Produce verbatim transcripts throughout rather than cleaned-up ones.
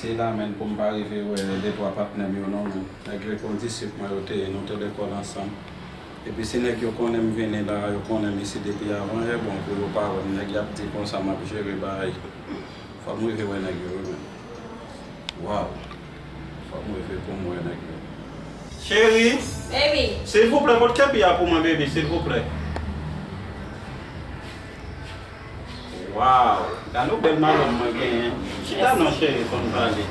Se la menm pou m pa rive wè de twa patnè m yo non menm. Nèg yo e kondisip mwen yo te ye, nou te lekòl ansanm. Epi si nèg yo konnen m vini la, yo konnen m isi depi avan yè, bon, pou yo pa wè m, nèg y ap di konsa m ap jere bagay. Fò m rive wè nèg yo wi menm. Waw. Fò m rive pou m wè nèg yo. Cheri! Baby! Silvouplè, pot kepi a pou mwen, baby, silvouplè. Waw, gade yon bèl madanm mwen genyen. Chita non cheri, fò n pale.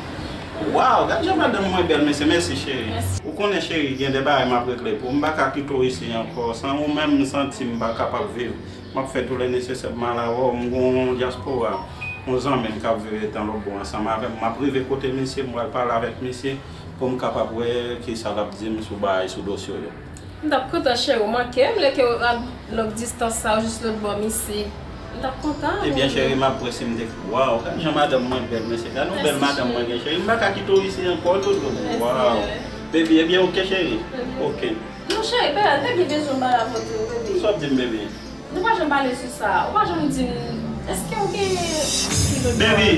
Waw, gade jan madanm mwen bèl, mesye, mèsi cheri. Ou konnen cheri, gen de bagay m ap regle pou ou. M pa ka kite w isi ankò. San ou menm, m santi m pa kapab viv. M ap fè tou lè nesesè pou m al avè w. M gon dyaspora, yon zanmi m k ap viv etan lòtbò ansanm avè m. M ap rive kote misye, m pral pale avèk misye pou m kapab wè kisa l ap di m sou bagay, sou dosye yo. M t ap kontan cheri w manke m, lè ke w al long distans sa, w jis lòt bò misye. M t ap kontan. Ebyen cheri, m ap wè si m te. Waw, gad jan madanm mwen bèl, mesye. Gad yon bèl madanm mwen gen, cheri. M pa ka kite w isi ankò, doudou. Waw. Baby, ebyen, oke, cheri. Oke. Non, cheri, pè, te gen bezwen m pale avè w tou, baby. Sa w ap di m, baby? Nou pa janm pale sou sa. Ou pa janm di m, èske w gen ki lòt bò? Baby,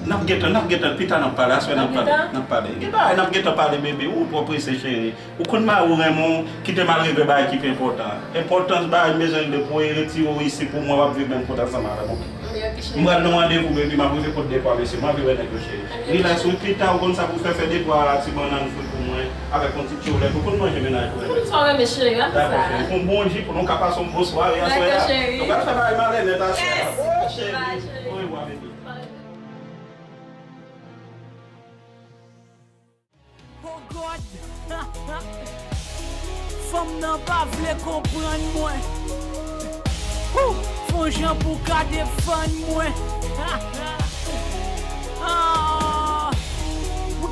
n ap gentan, n ap gentan, pita n ap pale, aswè n ap pale, n ap pale. Gen bagay n ap gentan pale, baby. Ou twò prese, cheri. Ou konn mari w renmen w, kite m al regle bagay ki pi enpòtan. Enpòtans bagay m bezwen regle pou w e retire w isi pou mwen, w ap viv menm kote ansanm avè m, oke? M pral nan yon randevou, baby, m ap rive kot de twa mesye, m anvi wè nèg yo, cheri. Relax, wi, pita, ou konn sa pou fè, fè de twa ti bannann fri pou mwen, avèk yon ti tchoulèt, ou konn manje mennaj pou mwen. Konn sa w renmen, cheri, a sa. Dakò, cheri, pou yon bon ji, pou nou ka pase yon bon sware aswè a. Dakò, cheri. Nou pral fè bagay malè nèt aswè a. Yes. Oh, cheri. Bye, cheri. Orevwa, baby. Oh God! Fanm nan pa vle konprann mwen. Woo! Fon jan pou ka defann mwen. Ah!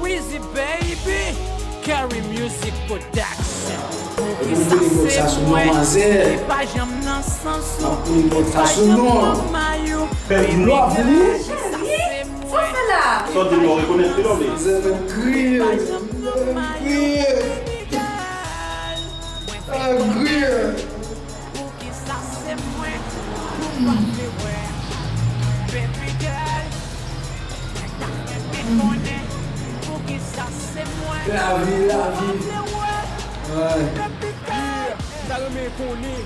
Weezy baby, Carry Music Production. Pou ki sa se mwen, li pa janm nan sans ou, li pa janm nan may ou. Baby, ki sa se mwen. Sa w di m, ou rekonèt li non, baby? Kriye, kriye, kriye. Lavi, lavi. Ay. Sa renmen konnen.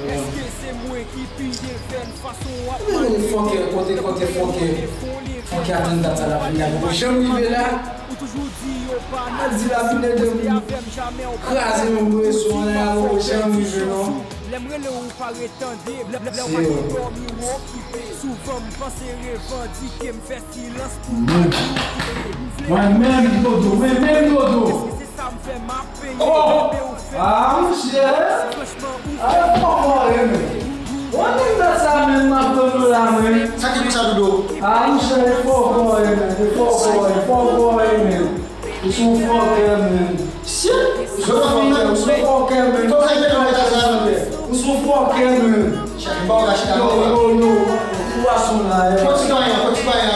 Èske se mwen ki pi devèn fason w ap pale? Fòkè, kote, kote fòkè? Fòkè atann dat sa la vin la, poko janm rive la. Ou toujou di yo pa nan di la vin ede m kraze yon bwezon la, poko janm rive non. Lè m rele ou pa ret tande, lè, lè, lè w pa gen dòmi w okipe. Souvan m panse revandike, m fè silans pou m pa di w kite. Mwen menm, Dodo, mwen menm, Dodo. Èske se sa m fè m ap Oh! Ah, monchè! Ah, fò kò renmen. Ou konn dat sa menm m ap tann ou la, men. Sa ki pou sa, Dodo? Ah, monchè, fò kò renmen, fò kò, fò kò renmen. Ou se yon fòkè, men. Shit! Ou se yon fòkè, ou se yon fòkè, men. Ou se yon fòkè, men. Yo, yo, yo. Bwason la, eh.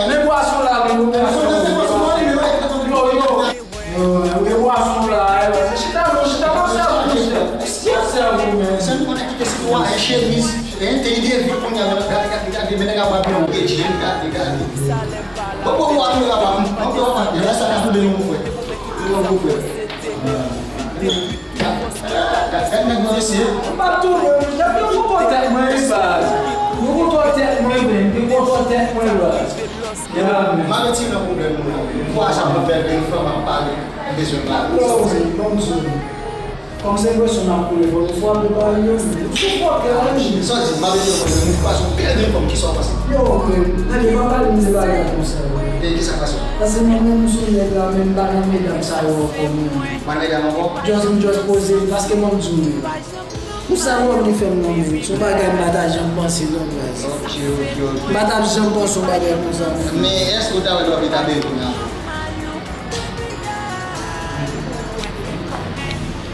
Men bwason la, men. Yo, yo. Yo, e bwason la, e, chita non, chita nan sèvo, monchè. Kisa sèvo, men? Sèl mwen ki te sitwayen chemiz, hein, te li devye kounye a, gade, gade, gade, men nèg ap ap yon gade, gade, gade. Bon, bon, bon, bon, bon, bon, bon, sa ka toude yon frè. Yon frè. Gade nèg nan mesye. M pa toude, monchè, yo kontan tèt mwen, baz. Yo kontan tèt mwen, men, yo kontan tèt mwen, baz. M ap retire nan pwoblèm ou la. M kwè sa pou fè ke yon fanm ap pale, m bezwen pale. Yo, wi, ban m di w. Kòm se enpresyon m ap koule, fò m frape pa yo. Ou se fòkè, wi. Sa w di, m ap retire nan pwoblèm ou, m kwè se yon bèl jenn fanm, kisa w panse? Yo, men, men, pa pale m de bagay konsa, wi. E kisa k pase? Paske mwen menm m sou nèg la, men m pa nan medam sa yo ankò, men. Pa nan medam ankò? Just, m just poze, paske ban m di w, men. Pou sa Lovely fè m nan men, se yon bagay m pa ta janm panse non, baz. Ok, ok, ok. M pa t ap janm panse yon bagay konsa non. Men èske w ta wè Lovely ta byen kounye a?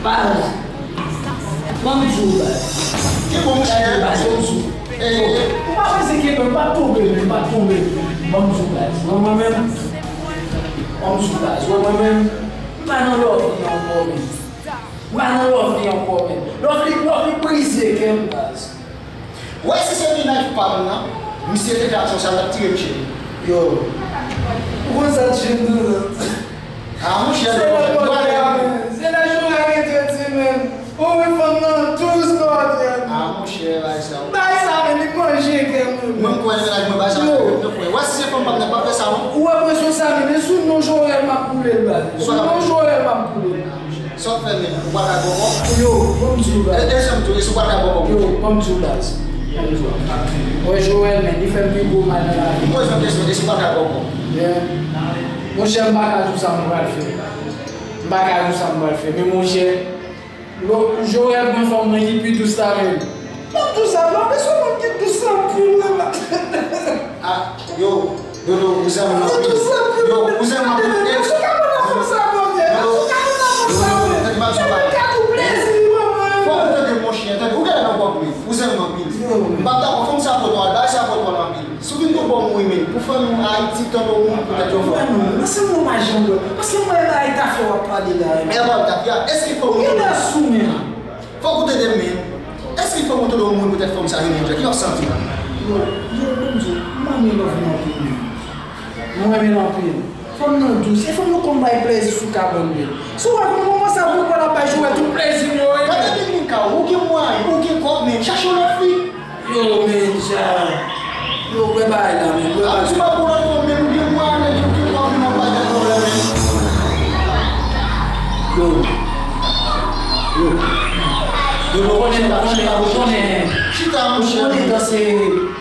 Baz, ban m di w, baz. Ki bon, monchè? Baz, ban m di w. Eh, eh. Ou pa panse ke m pa tonbe, men m pa tonbe. Ban m di w, baz. Wè mwen menm. Ban m di w, baz. Wè mwen menm. M pa nan Lovely ankò, men. M pa nan Lovely ankò, men. Lovely, Lovely brize kè m, baz. Ou wè si se mennaj pa m nan, misye te fè aksyon sa, l ap tire m, cheri. Yo. Bon, sa t jwenn nou la. Ah, monchè, se lè Jorel rete di, men. Ou wè fanm nan dous, Jorel. Ah, monchè, bay sa. Bay sa, men, li manje kè mwen. Mwen, m kwè nan mennaj mwen, bay sa. Yo. Mwen kwè. Wè, si se fanm pa m nan, pa fè sa, non. Ou wè, mwen, sou sa, men, sou non Jorel, m ap boule l, baz. Sou non Jorel, m ap boule l. Sa w fè, men, ou pa ka bò kò? Yo, ban m di w, baz. E, e, sa m tou, e si w pa ka bò kò? Yo, ban m di w, baz. Ban m di w. Wè, Joel, men, li fè m pi gwo mal nan lavi. M poze yon kesyon, e si w pa ka bò kò? Yeah. Monchè, m pa ka di w sa m pral fè. M pa ka di w sa m pral fè. Men, monchè, lo, Joel pran fanm nan ki pi dous la, men. Ban m di w sa, non, men se yon moun ki dous anpil, la. Ah, yo. Dodo, ou zen mwen anpil. Yo, ou zen mwen anpil. Dodo, Dodo, tande m ap di w bagay. Fòk ou tande m, monchè, tande. Ou genlè nan kòb, men. Ou zen mwen anpil. M p ap dakò, fè m sa potwal, bay sa potwal anpil. Si w vin tou bon mouri, men. Pou fè m Ayiti, tann ou mouri poutèt yon fanm. Mwen, non, non, se mwen pa janm wè. Paske mwen, bagay tafya w ap pale la. E pa tafya, èske fò ou mouri? Ou genlè sou, men. Fòk ou tande m, men. Èske fò ou tande w mouri poutèt fanm sa, Jojo? Ki w ap santi? Yo, yo, ban m di w, mwen, men love nou anpil, men. Mwen renmen l anpil. Fanm nan dous. E fanm nou konn bay plezi sou kabann li. Si w wè kòman moman sa pou l ap bay jou wè tout plezi m yo, wi. Gade Dominika, ou gen mwayen, ou gen kòb, men chache yon lòt fi. Yo, men, ja. Yo, kwè bagay la, men, kwè bagay. Ti pa pou lòt fanm, men ou gen mwayen, men ou gen kòb, men w ap bay tèt pwoblèm, men. Yo. Yo. Yo, nou konnen, nou konnen, nou konnen. Chita, monchè. Nou konnen danse.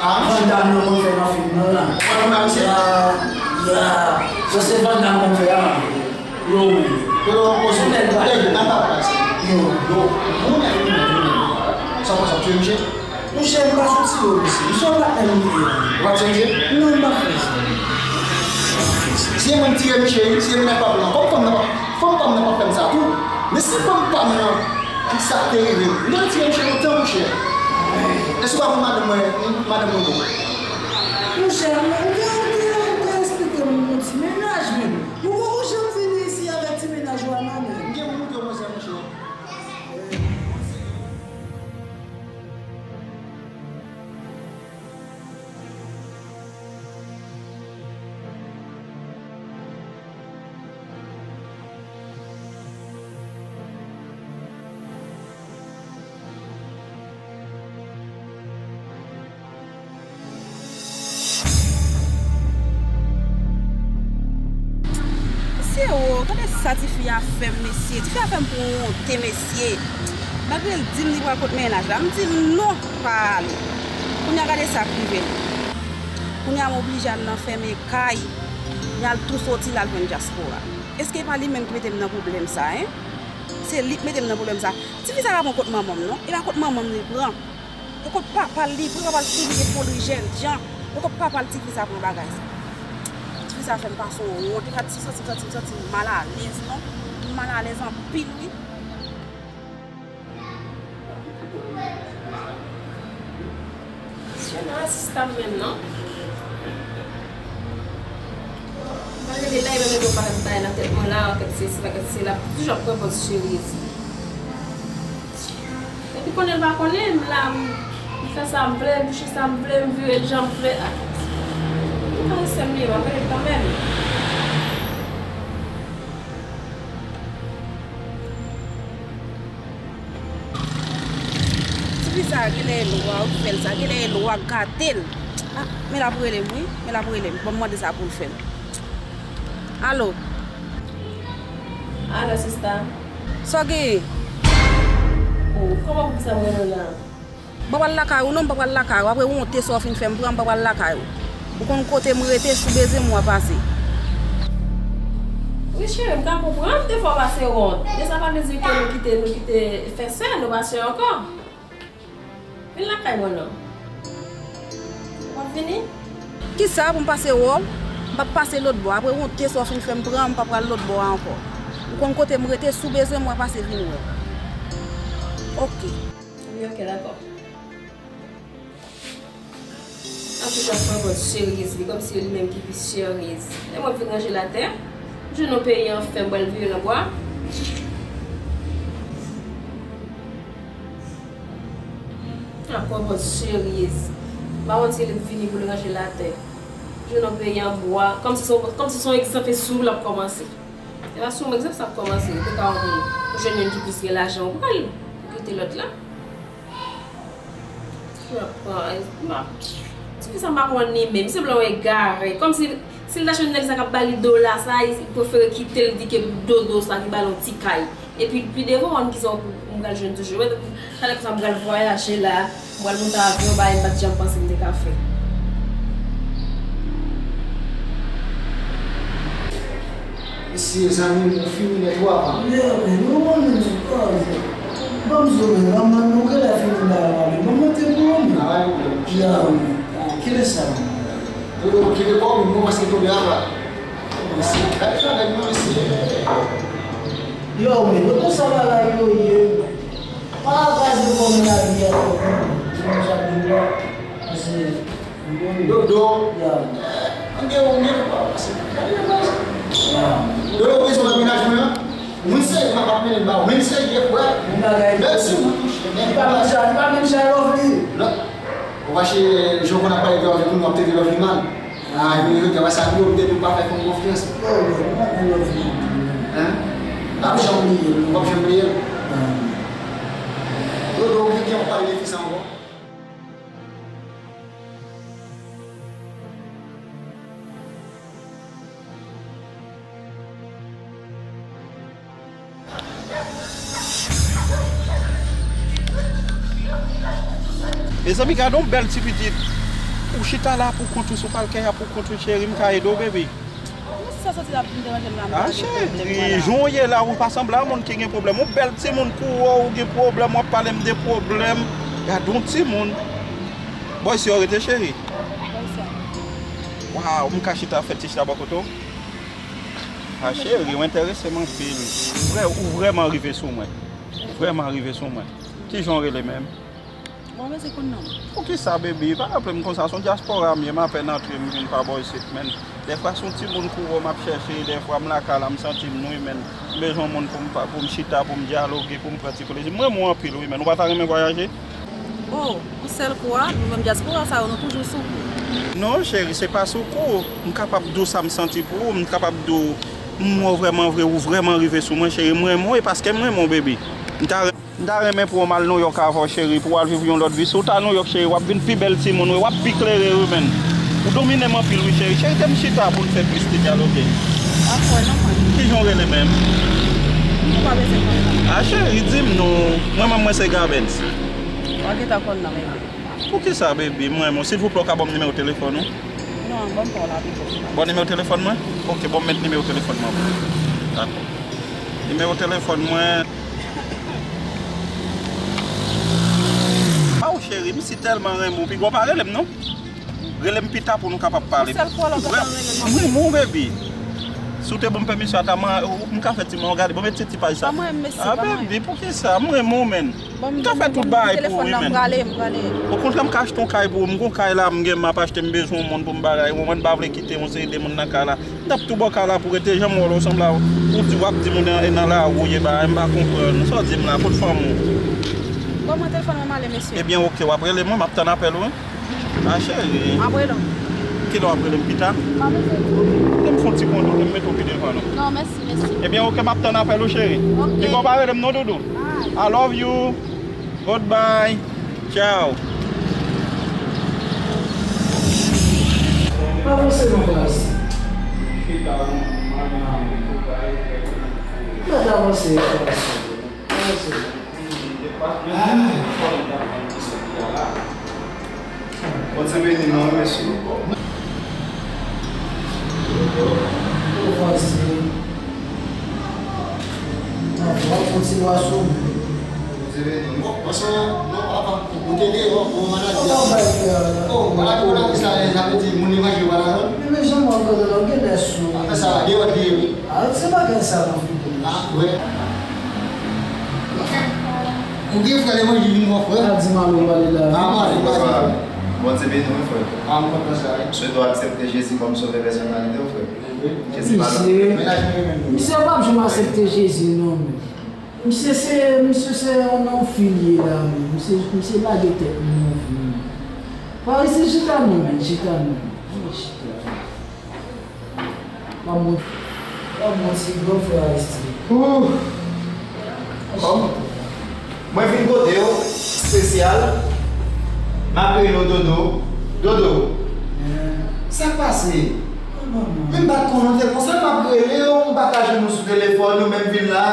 Ah, Van Damme nan konn fè nan fim nan la. Van Damme, se? Ya, ya. Sa se Van Damme konn fè a. Yo, wi. Yo, yo, poze. Nèg pa. Nèg, nan pa pase. Yo. Yo, moun nèg, moun nèg, moun nèg. Sa konsa, w tire misye? Monchè, m pa soti yo, mesye. Misye pa nèg m ye. Ou pa tire misye? Non, m pa fè sa. Si e mwen m tire misye, wi, si e mwen pa pran. Kòm fanm nan pa, fanm pa m nan pa fè m sa tou. Men si fanm pa m nan, sa te rive. M te tire misye lontan, monchè. E si w pa pran madanm mwen, madanm mwen bon. Monchè, ou te, ou te, ou te respekte m yon ti mennaj, men ou poko janm vini isi avèk ti mennaj ou a non, men. M gen pou montre w manzè, monchè. Mesye o, gade sa tifi a fè m, mesye. Tifi a fè m pran wonte, mesye. Malgre l di m li pral kot mennaj la, m di l non, pa ale. Kounye a gade sa k rive l. Kounye a m oblije al nan fèmen kay. Li al tou soti, l al jwenn dyaspora. Èske e pa li menm ki mete m nan pwoblèm sa, en? Se li k mete m nan pwoblèm sa. Tifi sa pa pran kot manman m non. E pa kot manman m li pran. E kot papa l li pran, papa l fini gen foli jènjan. E kot papa l tifi sa pran bagay sa. Tifi sa fè m pase yon wont. E gad ti santi, santi, santi m malalèz non. M malalèz anpil wi. Misye nan asistan m menm non. M pa rele la, e menm ete w pa bay nan tèt mwen la, kèt sesi la, kèt sela, toujou ap pran pòz cheriz. Epi konnen l pa konnen, m la, m, m fè sa m vle, m bouche sa m vle, m vire l jan m vle. Ah. M pa resèm li, m ap rele l kanmenm. Tifi sa, genlè e lwa k fè l sa, genlè e lwa k gate l. Ah, men l ap rele m, wi, men l ap rele m. Ban m mande sa pou l fè m. Alo? Alo, sista. Sa w genyen? Oh, kòman pou sa m rele w la? M pa pral lakay ou non, m pa pral lakay ou. Apre wonte sa w fin fè m pran, m pa pral lakay ou. Ou konn kote m rete, si w bezwen m, w a pase. Wi, cheri, m ka konprann, defwa w pase wont. Men sa pa vle di ke nou kite, nou kite fè sè, nou pa sè ankò. Vin lakay mwen non. W ap vini? Kisa pou m pase wè w? M p ap pase lòtbò. Apre wonte sa w fin fè m pran, m pa pral lòtbò a ankò. Ou konn kote m rete, si w bezwen m, w a pase vin wè m. Oke. Wi, oke, dakò. An toujou ap pran pòz cheriz li, kòmsi e li menm ki pi cheriz. Lè mwen vin ranje latè, m jwenn yon peyi an fè m pral vire nan bwa. Ap pran pòz cheriz. M pa konn si li vini pou l ranje latè. Nan peyi an bwa, kòmsi se, kòmsi se yon egzanp, e sou ou l ap kòmanse. E pa sou yon egzanp sa ap kòmanse. Ou te ka wè yon moun, ou jwenn youn ki plis gen lajan, ou pral, ou kite lòt la. M ap pran, m ap, ti fi sa m pa konn li menm, li sanble yon egare. Kòmsi, si l ta jwenn nèg sa k ap ba li dola sa, li prefere kite l di ke dodo sa ki ba l yon ti kay. Epi pi devan, w konn kisa w, m pral jwenn toujou. Talè konsa m pral vwayaje la, m pral monte avyon, bagay m pa t janm panse m te ka fè. Mesye, zanmi m, nou fini nèt wi, apa. Yeah, men nou konnen nou koze. Ban m zo men, ban m, ban m, nou genlè fini bagay la, men ban m monte pou ou, men. A, pa gen pwoblèm. Yeah, men. Kilè sa, men? Yo, yo, kite kò w, men mwen, paske tonbe apa. Mesye, gade sa nèg nan, mesye. Yo, men, yo konsa bagay yo ye. Pa kraze kò nou lavi a twòp, non. Mwen sa di w la, paske, Dodo. Ya. Ann gen ou, gen ou pa pase. Gade nan sa. Ya. Dodo, ou bezwen wè mennaj mwen an? Mwen serye, m ap mennen l ba ou. Mwen serye, frè. Yon bagay. Mèsi, mwen touche. Li pa menm jan, li pa menm jan love li. Non. Ou pa chè, jan w konn ap pale de love li pou nou, w ap trete love li mal. Ah, yo, yo, yo, sa yo, yo, yo pa fè fanm konfyans. Oh, yo, yo pa fè love li. Hein? Ou p ap janm bliye l, non. Ou p ap janm bliye l. Ah. Yo, yo, ou gen yon pale de fi sa ankò. Mezanmi, gade yon bèl ti pitit. Ou chita la pou kont ou, sou palkè a pou kont ou, cheri, m ka ede w, baby. Mwen, si sa soti la pou vin deranje m la, m pa gen pwoblèm, cheri, mwen la. Jan w ye la, ou pa sanble a moun ki gen pwoblèm. Yon bèl timoun kou ou, ou gen pwoblèm, w ap pale m de pwoblèm. Gade yon timoun. Bòy, si w rete, cheri. Bòy, sa. Waw, m ka chita fè ti chita bò kote w? A, cheri, ou enterese m anpil. Ou vrè, ou vrèman rive sou mwen. Ou vrèman rive sou mwen. Kijan w rele menm? Bon, mwen se konn non. Poukisa, baby? Pa raple m konsa, se yon dyaspora m ye, m apèn antre, m vin pa bò isit, menn. Dèfwa, se yon timoun kou ou m ap chèche, dèfwa, m lakay la, m santi m nwi, menn. M bezwen yon moun pou m pa, pou m chita, pou m dyaloge, pou m pran ti plezi. M renmen w anpil, wi, menn. Ou pa ta renmen vwayaje? Oh, pou sèl kou a, nou menm dyaspora sa yo, nou toujou sou kou. Non, cheri, se pa sou kou. M kapab di w sa m santi pou ou, m kapab di w, m wè w vrèman vre, ou vrèman rive sou mwen, cheri. M renmen w, e paske m renmen w, baby. M ta, m ta renmen pou w m al Nouyòk avè w, cheri, pou w al viv yon lòt vi. Si w ta Nouyòk, cheri, w ap vin pi bèl timoun, wi, w ap pi klere, wi, menn. Ou domine m anpil, wi, cheri. Cheri, kite m chita pou n fè plis ti dyaloge. Afè non, mwen. Kijan w rele menm? M pa bezwen konn non. A, cheri, di m non. Mwen menm, mwen se Gabens. W a gentan konn non, men. Poukisa, baby? M renmen w. Silvouplè, w ka ban m nimewo telefòn ou? Non, ban m pa w la pito. Bon, nimewo telefòn mwen? Ok, bon, m met nimewo telefòn mwen pou ou. Dakò. Nimewo telefòn mwen. Aw, cheri, m si tèlman renmen w. Piga w pa rele m, non. Rele m pita pou nou kapab pale. Yon sèl kou w la, w gentan rele m. M renmen w, baby. Si w te ban m pèmisyon, ata m, m ka fè ti mwen gade. Bon, met ti paj sa. Ban mwen, mesi, ban mwen. A, baby, poukisa? M renmen w, menn. M ka fè tout bagay pou ou, wi, menn. Okontrè, m ka achte yon kay pou ou. M gon kay la, m gen, m ap achte, m bezwen yon moun pou m bagay. Ou konprann, m pa vle kite yon seri de moun nan kay la. M t ap tou bò kay la pou rete, jan m wè w la, ou sanble a, ou di, w ap di moun nan, nan lari w ye bagay, m pa konprann. Sa w di m la, kot fanm ou? Bon, mwen telefòn mwen male, mesye. Ebyen, oke, w ap rele mwen, m ap tann apèl ou, wi. A, cheri. M ap rele w. Kilè w ap rele m pita? M ap rele w. Kite m fè yon ti pran dodo, m mete w pi devan non. Non, mèsi, mèsi. Ebyen, oke, m ap tann apèl ou, cheri. Oke. Piga w pa rele m non, doudou. Bye. I love you. Goodbye. Ciao. Pa panse non, Faris. Mèt avanse, Faris. Avanse. Bondye beni nou, wi, mesye. Ou fasil. Anfòm, fon ti bwa sou mwen. Bondye beni nou. Bon, bonsoir. Non, papa. Ou te deyò, ou maladi a. Ou bay fè a la. Oh, maladi, ou la, sa, sa vle di, moun li manje, ou pa la, non? Men, men, jan mwen, ou gen lè sou. Apre sa, deyò, deyò, wi. A, se bagay sa nan figi m. A, wè. Ou gen frè, lè manje vin wè frè. Pa di m alò, pale la. A, pale, pale. Bondye beni w, frè. A, m kontan sa, wi. M swete w aksepte Jezi kòm sovè pèsonalite w, frè. Wi. Jezi pa lòt. Misye, misye p ap janm aksepte Jezi, non, men. Misye se, misye se yon, yon fi l ye la, men. Misye, misye lage tèt li nan vi. Faris, chita non, men, chita non. Chita. Yon bon ti gwo frè Aristide. Bon, mwen vin kote w espesyal. M ap rele w Dodo. Dodo, sa k pase? Men m pa t konnen w te konsa, m ap rele w, m pa ka jwenn ou sou telefòn, ou menm vin la.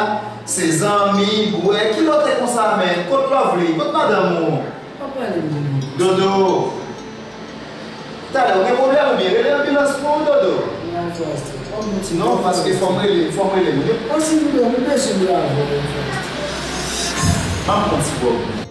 Se zanmi, bwè, kilè w te konsa, men? Kot Lovely? Kot madanm ou? Pa pale m de nou. Dodo. Talè, ou gen pwoblèm oubyen? Rele anbilans pou ou, Dodo. Non, frè Aristide. Yon bon ti Non, paske fò m rele, fò m rele. Yon ti bouyon, nou bezwen de avè w, frè Aristide. M ap pran ti bòb.